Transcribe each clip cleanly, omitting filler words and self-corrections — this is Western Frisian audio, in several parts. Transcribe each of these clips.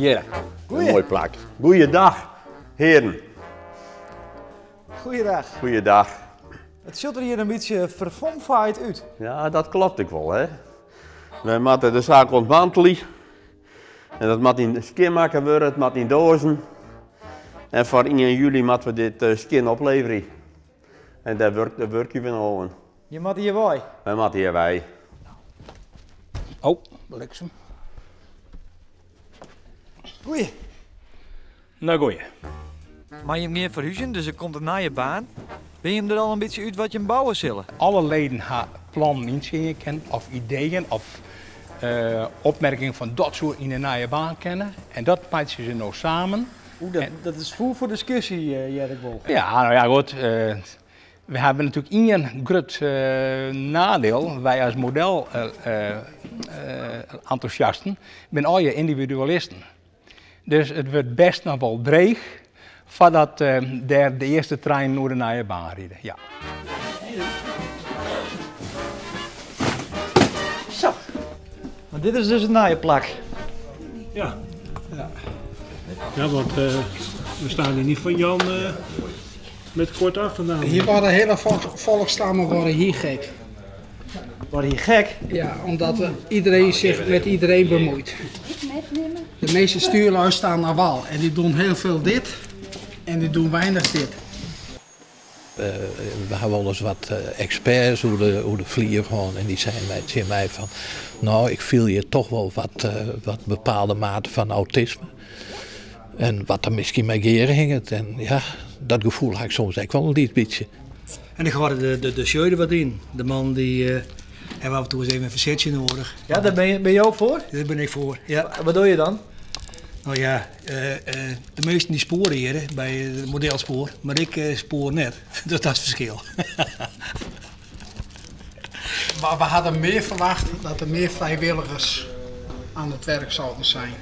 Hjir, in moai plak. Goeiedag, hearen. Goeiedag. Goeiedag. It sjocht der hjir in bytsje ferfomfaaid út. Ja, dat klopt ek wol, hè. Wy moatte de saak ûntmantelje. En dat moat yn skjinmakke wurde, it moat yn doazen. En foar ien july moatte we dit eh, skjin opleverje. En dêr wurk, dêr wurkje we no oan. Je moatte hjir wei. Wy moatte hjir wei. Oh, bliksem. Goeie. No goeie. Mar jim gean ferhúzjen, dus der komt in nije baan. Binne jim der al in bytsje út wat jim bouwe sille? Alle leden ha plannen yntsjinje kinnen of ideeën of opmerkingen fan dat soe yn de nije baan kinne. En dat meitsje se no samen. Oeh, dat is foer foar diskusje, hear ik wol. Ja, no ja, goed. We hawwe natuerlik ien grut nadiel. Wy as modelentûsjasten binne allegear yndividualisten. Dus it wurdt bêst noch wol dreech foardat dêr de earste treinen oer de nije baan ride. Ja. Zo, mar dit is dus it nije plak. Ja. Ja, ja want we staan hier niet van Jan met korte achternaam. Hier worden hele volkstammen worden hier gek. Worden hier gek? Ja, omdat iedereen zich met iedereen bemoeit. De meeste stuurlui staan aan wal en die doen heel veel dit en die doen weinig dit. We hawwe wolris wat eksperts oer de, oer de flier hân en dy seinen my, tsjin my fan, no, ik fiel hjir toch wol wat, wat bepaalde mate fan autisme. En wat der miskien mei gearhinget. En ja, dat gefoel ha ik soms ek wol in lyts bytsje. En ik hâlde de, de, de sjeu der wat yn. De man die uh, heeft af en toe eens even een verzetje nodig. Ja, daar ben, je, ben je ook voor? Daar ben ik voor, ja. Wat doe je dan? Nou ja, uh, uh, de meesten die sporen hier bij het modelspoor, maar ik uh, spoor net. Dus dat is het verschil. Maar we hadden meer verwacht dat er meer vrijwilligers aan het werk zouden zijn.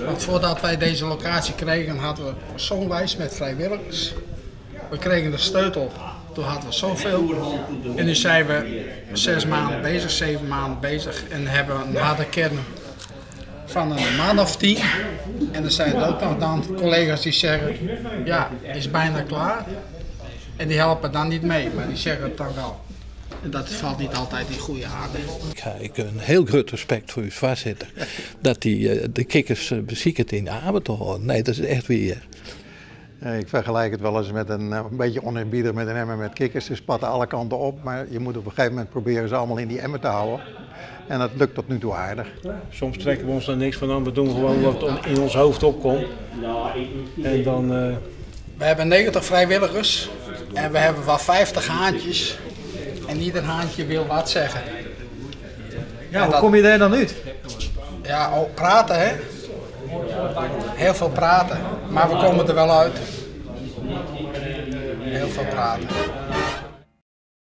Want voordat wij deze locatie kregen, hadden we zo'n lijst met vrijwilligers. We kregen de sleutel, toen hadden we zoveel. En nu zijn we 6 maanden bezig, 7 maanden bezig en hebben een harde kern van een man of 10. En er zijn er ook nog dan collega's die zeggen, ja, is bijna klaar. En die helpen dan niet mee, maar die zeggen het dan wel. En dat valt niet altijd in goede aarde. Ik ha ek in hiel grut respekt foar ús foarsitter. Dat hy eh, de kikkers eh, besiket yn de aarde te hâlden. Nee, dat is echt wier. Ik vergelijk het wel eens met een, een beetje oneerbiedig met een emmer met kikkers. Ze spatten alle kanten op, maar je moet op een gegeven moment proberen ze allemaal in die emmer te houden. En dat lukt tot nu toe aardig. Soms trekken we ons daar niks van aan. We doen gewoon wat in ons hoofd opkomt. En dan... We hebben 90 vrijwilligers en we hebben wel 50 haantjes. En ieder haantje wil wat zeggen. Ja, hoe kom je daar dan uit? Ja, oh, praten hè. Heel veel praten. Maar we komen er wel uit. Heel veel praten.